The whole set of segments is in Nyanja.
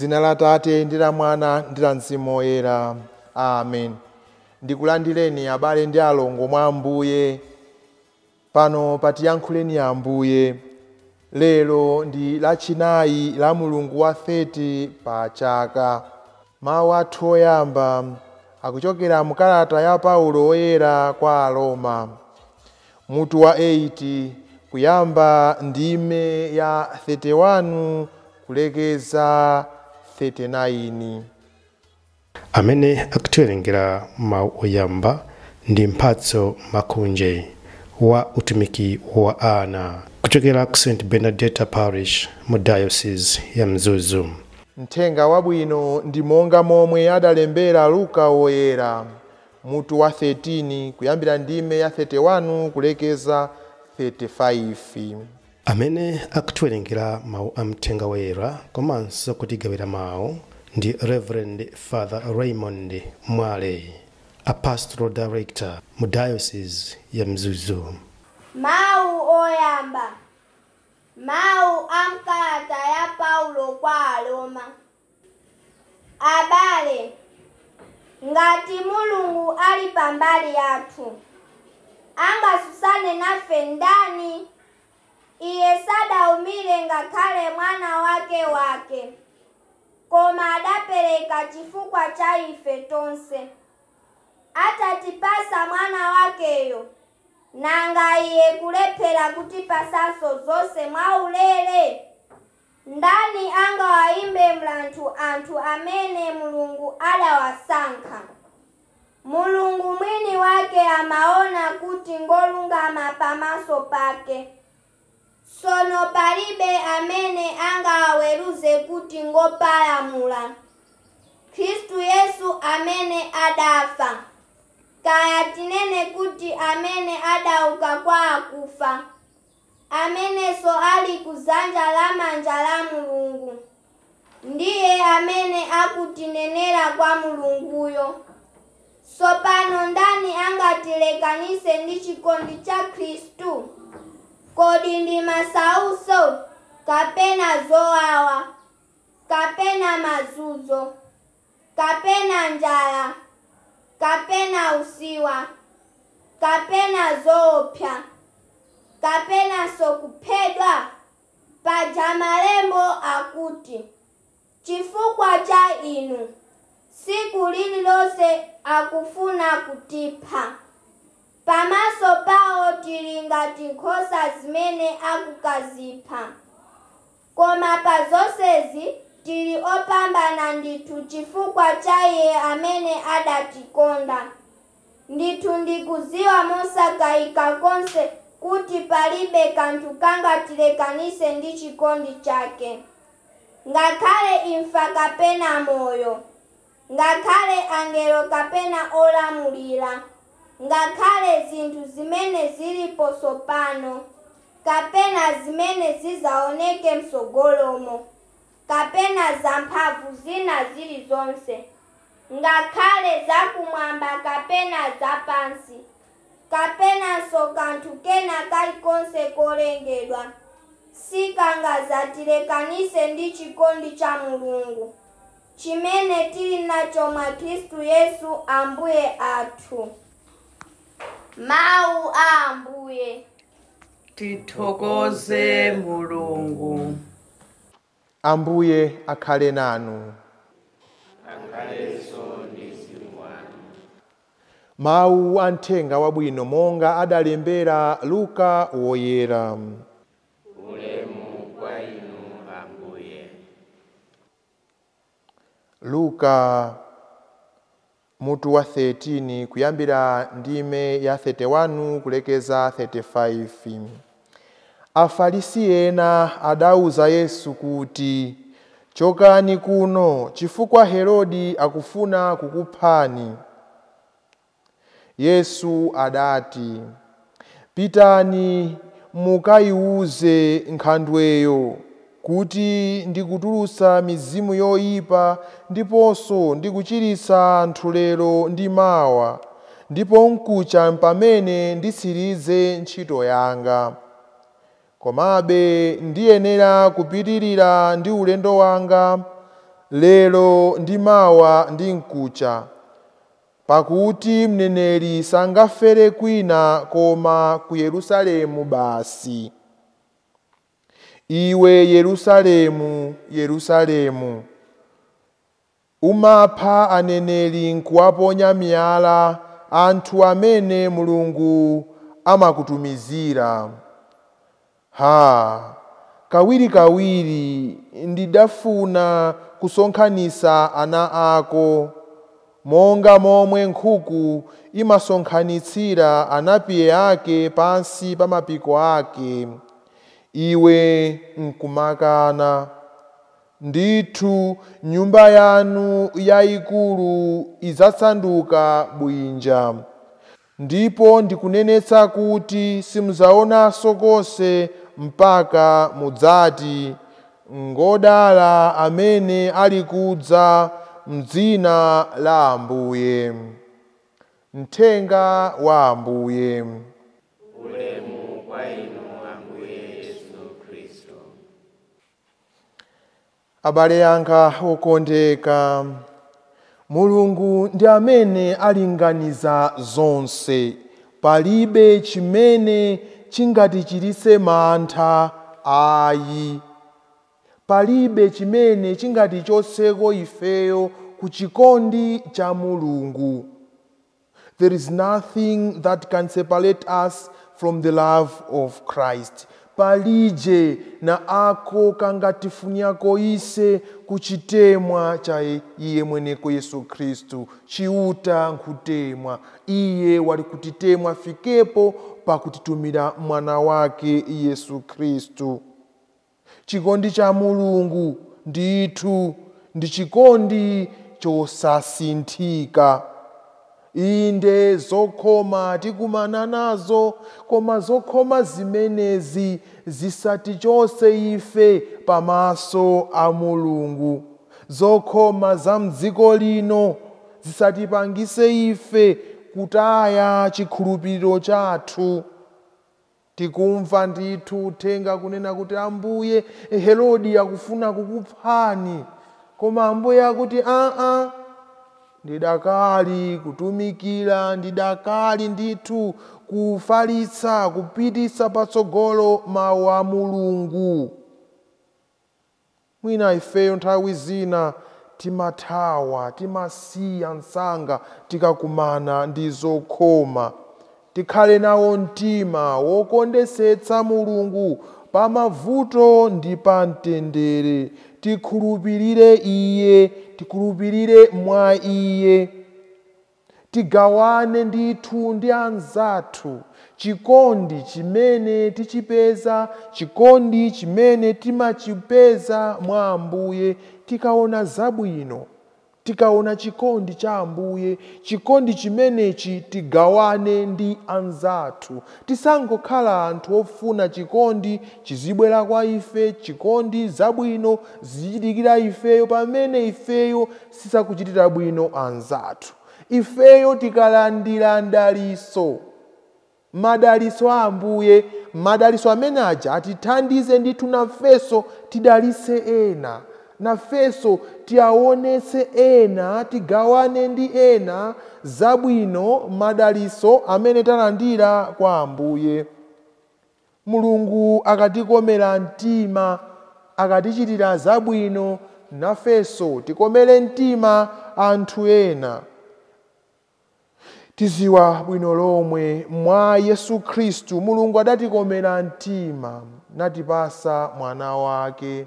Mdzina la Tate ndi la Mwana ndi la Mzimu Woyera. Amen. Ndikulandireni abale ndi alongo mwa Ambuye. Pano patiyankhuleni Ambuye. Lero ndi lachinayi la Mulungu wa 30 pa chaka. Mawu athu oyamba akuchokera mu kalata ya Paulo woyera kwa Aroma, mutu wa 8 kuyamba ndime ya 31 kulekeza 39. Amene akutiwerengera mawu oyamba ndi Mphatso Makunje wa utumiki wa ana kuchokera ku St Bernadetta Parish mu Diocese ya Mzuzu. Mthenga wabwino ndi monga momwe adalembera Luka woyera, mutu wa 13 kuyambira ndime ya 31 kulekeza 35. Amene akutiwerengera mawu a mthenga woyera komanso kutigawira mawu ndi Reverend Father Raymond Mwale, a pastoral director mu Diocese ya Mzuzu. Mawu oyamba. Mawu a mkalata ya Paulo kwa Aroma. Abale, ngati Mulungu ali pambali yathu, angasusane nafe ndani? Iye sadaumire ngakhale mwana wake wake, koma adapereka chifukwa cha ife tonse. Atatipasa mwana wakeyo, nanga iye kulephera kutipasanso zonse mwaulere? Ndani angawayimbe mlandu anthu amene Mulungu adawasankha? Mulungu mwini wake amaona kuti ngolungama pamaso pake. Sono palibe amene angawaweruze kuti ngopalamula. Khristu Yesu amene adafa, kaya tinene kuti amene adauka kwa akufa, amenenso ali kudzanja lamanja la Mulungu, ndiye amene akutinenera kwa Mulunguyo. Sopano ndani angatilekanise ndi chikondi cha Khristu? Kodi ndi masauso, kapena zowawa, kapena mazuzo, kapena njala, kapena usiwa, kapena zoopsa, kapena sokuphedwa? Paja malembo akuti, chifukwa cha inu siku lililonse akufuna kutipha. Pamaso pawo tili ngati nkhosa zimene akukazipha. Koma pa zonsezi tili opambana ndithu chifukwa cha iye amene adatikonda. Ndithu ndikudziwa mosakayika konse kuti palibe kanthu kangatilekanise ndi chikondi chake. Ngakhale imfa kapena moyo, ngakhale angelo kapena olamulira, ngakhale zinthu zimene zilipo tsopano, kapena zimene zizaoneke msogolomo, kapena zamphamvu zina zilizonse, ngakhale zakumwamba kapena zapansi, kapenanso kanthu kena kalikonse kolengedwa, sikangazatilekanise ndi chikondi cha Mulungu chimene tili nacho mwa Khristu Yesu Ambuye athu. Mawu a Ambuye. Tithokoze Mulungu. Ambuye akhale nanu. Mawu a mthenga wabwino monga adalembera Luka woyera. Ulemu kwa inu Ambuye. Luka mutu wa 13 kuyambira ndime ya 31 kulekeza 35. Afarisi ena adauza Yesu kuti, chokani kuno chifukwa Herodi akufuna kukuphani. Yesu adati, pitani mukayiuze nkhandweyo kuti ndikutulutsa mizimu yoyipa ndiponso ndikuchiritsa anthu lero ndi mawa, ndipo nkucha pamene nditsirize ntchito yanga. Komabe ndiyenera kupitirira ndi ulendo wanga lero ndi mawa ndi mkucha, pakuti mneneri sangafere kwina koma ku Yerusalemu basi. Iwe Yerusalemu, Yerusalemu, umapha aneneri nkuwaponya miyala anthu amene Mulungu amakutumizira. Ha, kawirikawiri ndidafuna kusonkhanitsa ana ako, monga momwe nkhuku imasonkhanitsira anapiye ake pansi pa mapiko ake, iwe nkumakana. Ndithu nyumba yanu yayikulu idzasanduka bwinja. Ndipo ndikunenetsa kuti simudzaonanso konse mpaka mudzati, ngodala amene ali kudza m'dzina la Ambuye. Mthenga wa Ambuye. Ulemu kwa inu Ambuye Yesu Khristu. Abale anga okondeka, Mulungu ndi amene alinganiza zonse. Palibe chimene chingatichititse mantha ayi. Palibe chimene chingatichotseko ifeyo ku chikondi cha Mulungu. There is nothing that can separate us from the love of Christ. Palije na ako kangatifunyako ise kuchitemwa cha iye mweneko Yesu Khristu. Chiuta nkutemwa, iye wali kutitemwa fikepo pakutitumira mwana wake Yesu Khristu. Chikondi cha Mulungu ndithu ndi chikondi chosasinthika. Inde zokhoma tikumana nazo, koma zokhoma zimenezi zisatichotse ife pamaso a Mulungu. Zokhoma za mdziko lino zisatipangise ife kutaya chikhulupiriro chathu. Tikumva ndithu uthenga kunena kuti Ambuye, Herodi akufuna kukuphani, koma Ambuye akuti aa, ndidakali kutumikira, ndidakali ndithu kufalitsa, kupititsa patsogolo mawu a Mulungu. Mwina ifeyo nthawi zina timathawa, timasiya msanga tikakumana ndi zokhoma. Tikhale nawo mtima wokondesetsa Mulungu pamavuto ndi pa mtendere. Tikhulupirire iye, tikhulupirire mwa iye. Tigawane ndithu ndi anzathu chikondi chimene tichipeza, chikondi chimene timachipeza mwa Ambuye. Tikaona zabwino, tikaona chikondi cha Ambuye, chikondi chimenechi tigawane ndi anzathu. Tisangokhala anthu ofuna chikondi chizibwera kwa ife, chikondi zabwino zichitikira ifeyo, pamene ifeyo sisakuchitira bwino anzathu. Ifeyo tikalandira ndaliso, madaliso a Ambuye, madaliso amene aja atithandize ndithu nafenso tidalise ena, nafenso tiaonetse ena, tigawane ndi ena zabwino, madaliso amene talandira kwa Ambuye. Mulungu akatikomera mtima, akatichitira zabwino, nafenso tikomere mtima anthu ena. Tiziwa bwino lomwe mwa Yesu Khristu Mulungu adatikomera mtima natipasa mwana wake.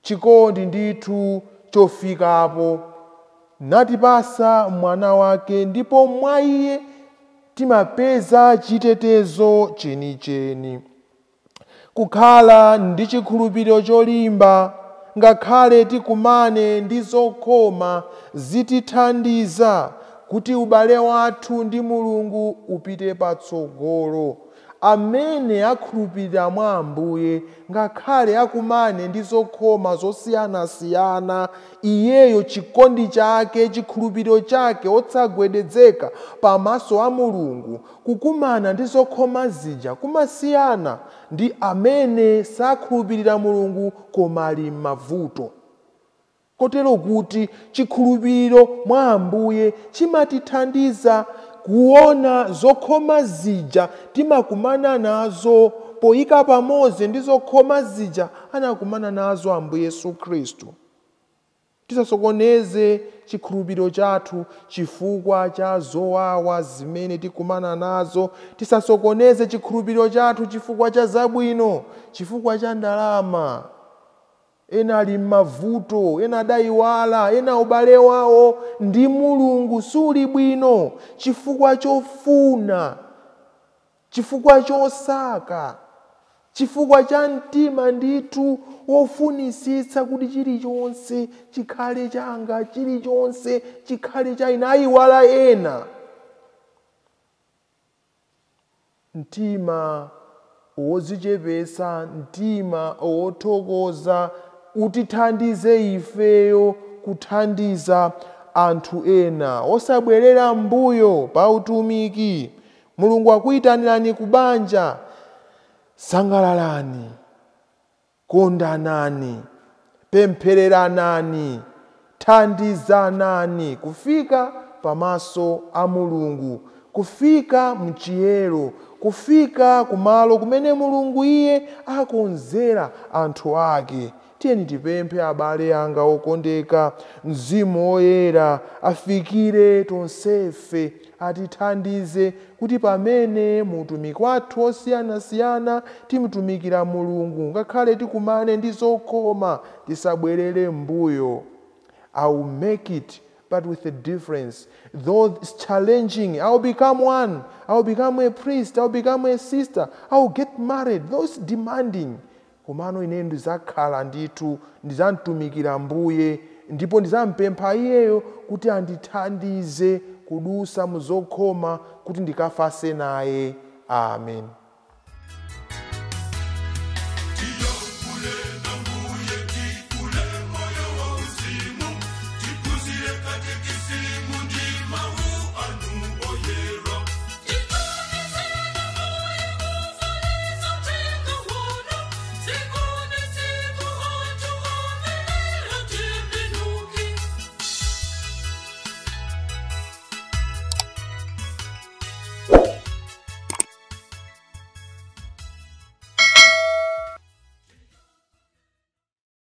Chikondi ndithu chofikapo, natipasa mwana wake, ndipo mwa iye timapeza chitetezo chenicheni. Kukhala ndi chikhulupiriro cholimba ngakhale tikumane ndi zokhoma zitithandiza kuti ubale wathu ndi Mulungu upite patsogolo. Amene akhulupirira mwa Ambuye ngakhale akumane ndi zokhoma zosiyanasiyana, iyeyo chikondi chake, chikhulupiriro chake otsagwedezeka pamaso a Mulungu, kukumana ndi zokhoma zija kumasiyana ndi amene sakhulupirira Mulungu koma ali m'mavuto. Kotero kuti chikhulupiriro mwa Ambuye chimatithandiza kuona zokhoma zija timakumana nazo poyika pamodzi ndi zokhoma zija anakumana nazo Ambuye Yesu Khristu. Tisasokoneze chikhulupiriro chathu chifukwa cha zowawa zimene tikumana nazo. Tisasokoneze chikhulupiriro chathu chifukwa cha zabwino, chifukwa cha ndalama. Ena ali m'mavuto, ena adayiwala, ena ubale wawo ndi Mulungu suli bwino chifukwa chofuna, chifukwa chosaka, chifukwa cha mtima ndithu wofunisitsa kuti chilichonse chikhale changa, chilichonse chikhale cha ine. Ayiwala ena. Mtima wodzichepetsa, mtima wothokoza utithandize ifeyo kuthandiza anthu ena, osabwerera mbuyo pa utumiki. Mulungu akuyitanirani kubanja, sangalalani, kondanani, pemphereranani, thandizanani kufika pamaso a Mulungu, kufika mchiyero, kufika kumalo kumene Mulungu iye akonzera anthu ake. Tiyeni tipemphe abale anga okondeka, Mzimu Woyera afikire tonsefe, atithandize kuti pamene mutumiki wathu osiyanasiyana timutumikira Mulungu, ngakhale tikumane ndi zokhoma, tisabwerere mbuyo. I will make it, but with a difference. Though it's challenging, I will become one. I will become a priest. I will become a sister. I will get married. Though it's demanding, komano ine ndizakhala ndithu, ndizamtumikira Mbuye, ndipo ndizampempha iyeyo kuti andithandize kudusa muzokhoma kuti ndikafase naye. Amen.